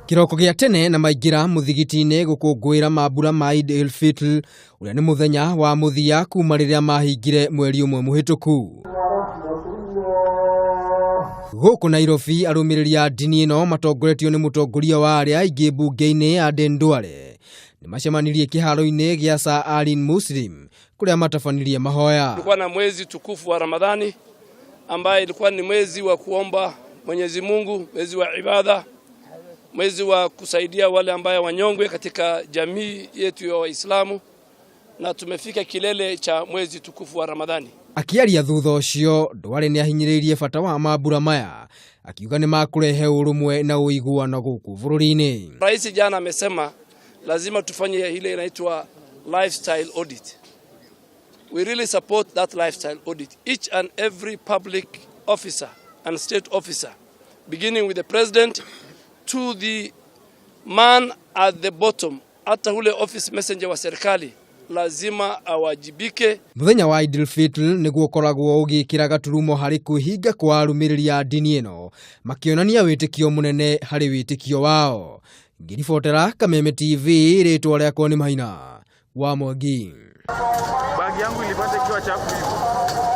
Kĩroko gĩa tene na maingĩra mũthigiti-inĩ gũkũngũĩra mambura ma Eid el-Fitr ũrĩa nĩ mũthenya wa mũthia kuma rĩrĩa mahingire mweri ũmwe mũhĩtũku. Gũkũ Nairobi arũmĩrĩri a ndini ĩno matongoretio nĩ mũtongoria wa arĩa aingĩ mbunge-inĩ Aden Duale nĩ macemanirie kĩharo-inĩ gĩa Sir Alin Muslim kũrĩa matabanirie mahoya. Tulikuwa na mwezi tukufu wa Ramadhani ambaye ilikuwa ni mwezi wa kuomba Mwenyezi Mungu, mwezi wa ibada, mwezi wa kusaidia wale ambaye wanyongwe katika jamii yetu ya Waislamu, na tumefika kilele cha mwezi tukufu wa Ramadhani. Akĩaria thutha ũcio, Duale nĩ ahinyĩrĩirie bata wa mambura maya akiuga nĩ makũrehe ũrũmwe na ũiguano gũkũ bũrũri-inĩ. Rais jana amesema lazima tufanye ile inaitwa lifestyle audit. We really support that lifestyle audit. Each and every public officer and state officer, beginning with the president to the man at the bottom, hata ule office messenger wa serikali lazima awajibike. Mũthenya wa Eid el-Fitr nĩguo ũkoragwo ũgĩkĩra gaturumo harĩ kwĩhinga kwa arũmĩrĩri a ndini ĩno makĩonania wĩtĩkio mũnene harĩ wĩtĩkio wao. Ngĩribotera Kameme TV, rĩtwa rĩakwa nĩ Maina wa Mwangi. Bagi yangu ilipata ikiwa chafu hivi.